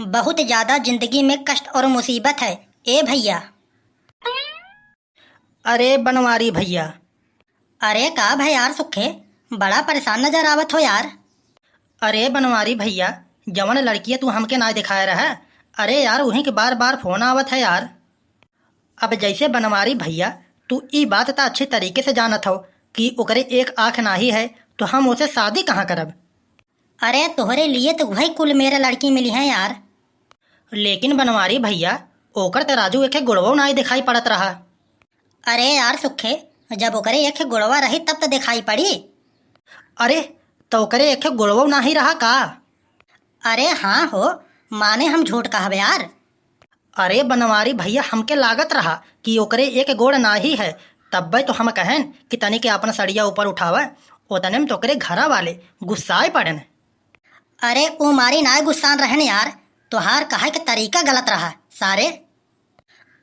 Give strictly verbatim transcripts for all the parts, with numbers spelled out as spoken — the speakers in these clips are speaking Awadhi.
बहुत ज्यादा जिंदगी में कष्ट और मुसीबत है, ए भइया। अरे बनवारी भइया। अरे का भय यार सुखे, बड़ा परेशान नजर आवत हो यार। अरे बनवारी भइया, जवन लड़किया तू हमके नाहीं देखाए रहा, अरे यार उहीं के बार बार फोन आवत है यार। अब जैसे बनवारी भइया, तू ई बात त अच्छे तरीके से जानत हो कि ओकरे एक आँख नाहीं है, तो हम ओसे शादी कहाँ करब? अरे तोहरे लिए तो वही कुल मेरे लड़की मिली हैं यार। लेकिन बनवारी भइया, ओकर त राजू एके गोड़वो नाहीं दिखाई पड़त रहा। अरे यार सुखे, जब ओकरे एके गोड़वा रही तब त दिखाई पड़ी। अरे, त ओकरे एके गोड़वो नाहीं रहा का? अरे हाँ हो, माने हम झूठ कहब यार। अरे बनवारी भइया, हमके लागत रहा कि ओकरे एक गोड़ नाहीं है, तब्बे तो हम कहन कि तनिके आपन सड़िया ऊपर उठावे, ओतने में तो ओकरे घरा वाले गुस्साए पड़न। अरे ऊ मारी नाहीं गुस्सान रहन यार, तोहार कहे के तरीका गलत रहा सारे।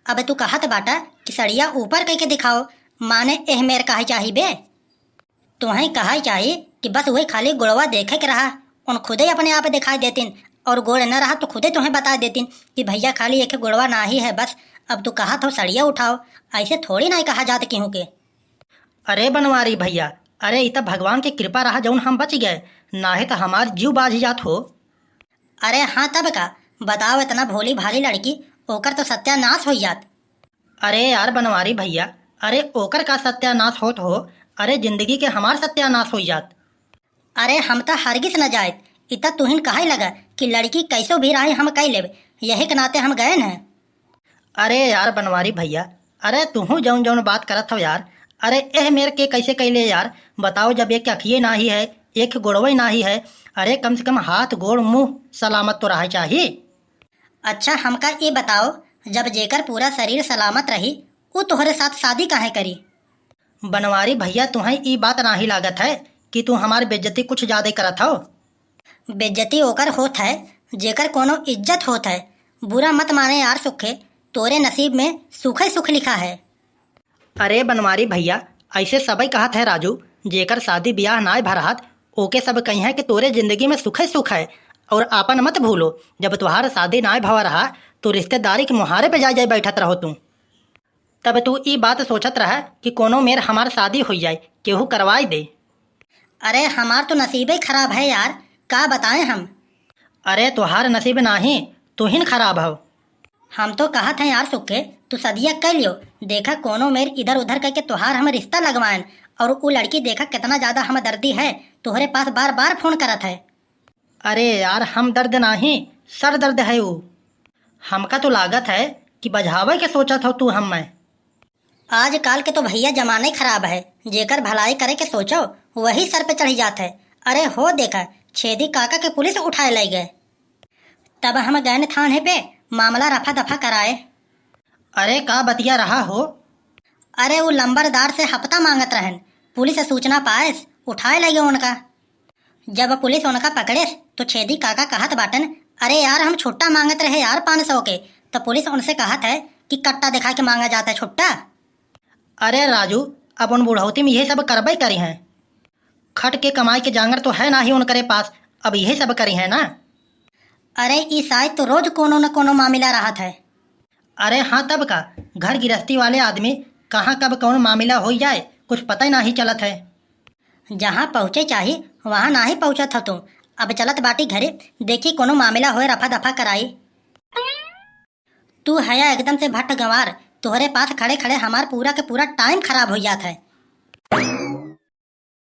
अब तू कहत बाटा कि सड़िया ऊपर कइके दिखाओ, माने एह मेर कहे चाही बे? तुहैं कहा चाही कि बस वही खाली गोड़वा देखे के रहा, उन खुदे अपने आप दिखाई देतिन, और गोड़ न रहा तो खुदे तुहैं बता देतिन कि भइया खाली एक गोड़वा नाहीं है बस। अब तू कहत हो सड़िया उठाओ, ऐसे थोड़ी नाहीं कहा जात केहू के। अरे बनवारी भइया, अरे इ त भगवान के कृपा रहा जौन हम बच गए, नाहीं त हमार जीव बाझ जात हो। अरे हाँ तब का, बताओ इतना भोली भाली लड़की, ओकर तो सत्यानाश होइ जात। अरे यार बनवारी भइया, अरे ओकर का सत्यानाश होत हो, अरे जिंदगी के हमार सत्यानाश होइ जात। अरे हम त हरगिज न जाइत, इ त तुहिन कहइ लगा कि लड़की कइसो भी रहे हम कइ लेब, यही के नाते हम गएन हैं। अरे यार बनवारी भइया, अरे तुहूँ जौन जौन बात करत हो यार, अरे एह मेर के कइसे कइले यार, बताओ जब एक अँखिये नाहीं है, एक गोड़वइ नाहीं है, अरे कम से कम हाथ गोड़ मुँह सलामत तो रहे चाही। अच्छा, हमका ई बताओ, जब जेकर पूरा शरीर सलामत रही, उ तोहरे साथ शादी काहे करी? बनवारी भइया, तुहैं ई बात नाहीं लागत है कि तू हमार बेइज्जती कुछ ज्यादा करत हो? बेइज्जती ओकर होत है, जेकर कोनो इज्जत होत है। बुरा मत माने यार सुखे, तोरे नसीब में सुखे सुख लिखा है। अरे बनवारी भइया, ऐसे सबइ कहत है राजू, जेकर शादी बियाह नाय भरहत, ओके सब कहिहैं कि तोरे जिंदगी में सुखे सुख है। और आपन मत भूलो, जब तोहार शादी नाय भवा रहा, तो रिश्तेदारी के मुहारे पे जाय जाय बैठत रहो तू। तब तू ई बात सोचत रहा कि कोनो मेर हमार शादी होइ जाय, केहू करवाय दे। अरे हमार तो नसीबे खराब है यार, का बताएं हम। अरे तोहार नसीब नाहीं, तुहिन खराब हव। हम तो कहत हैं यार सुखे, तू सदिया कइ लियो, देखा कोनो मेर इधर उधर कइके तोहार हम रिश्ता लगवाएन, और उ लड़की देखा कितना ज्यादा हमदर्दी है, तोहरे पास बार बार फोन करत है। अरे यार, हमदर्द नाहीं, सर दर्द है उ। हमका तो लागत है कि बझावे के सोचत हो तू हम्मे। आजकाल के तो भइया जमाने खराब है, जेकर भलाई करे के सोचो, वही सर पे चढ़ी जात है। अरे हो देखा, छेदी काका के पुलिस उठाए लइ गए। तब हम गएन थाने पे मामला रफा दफा कराए। अरे का बतिया रहा हो? अरे उ लंबरदार से हफ्ता मांगत रहन, पुलिस सूचना पाएस, उठाए लइ गए उनका। जब पुलिस उनका पकड़ेस तो छेदी काका कहत बाटन, "अरे यार, हम छुट्टा मांगत रहे यार पाँच सौ के।" तो पुलिस उनसे कहत है कि कट्टा दिखा के मांगा जात है छुट्टा। अरे राजू, अब उन बुढ़ौती में यही सब करबे करी हैं। खट के कमाई के जांगर तो है ना ही उनकरे पास, अब यही सब करी हैं ना। अरे ई साइड तो रोज कोनो न कोनो मामला रहत है। अरे हाँ तब का, घर गिरस्ती वाले आदमी कहाँ कब कौन मामला होइ जाए, कुछ पता ही नाहीं चलत है। जहाँ पहुँचे चाही, वहाँ नाहीं पहुँचत ह तू। अब चलत बाटी घरे, देखी कोनो मामला होए, रफा दफा कराई। तू हया एकदम से भट्ट गंवार, तोहरे पास खड़े खड़े हमार पूरा के पूरा टाइम खराब होइ जात है।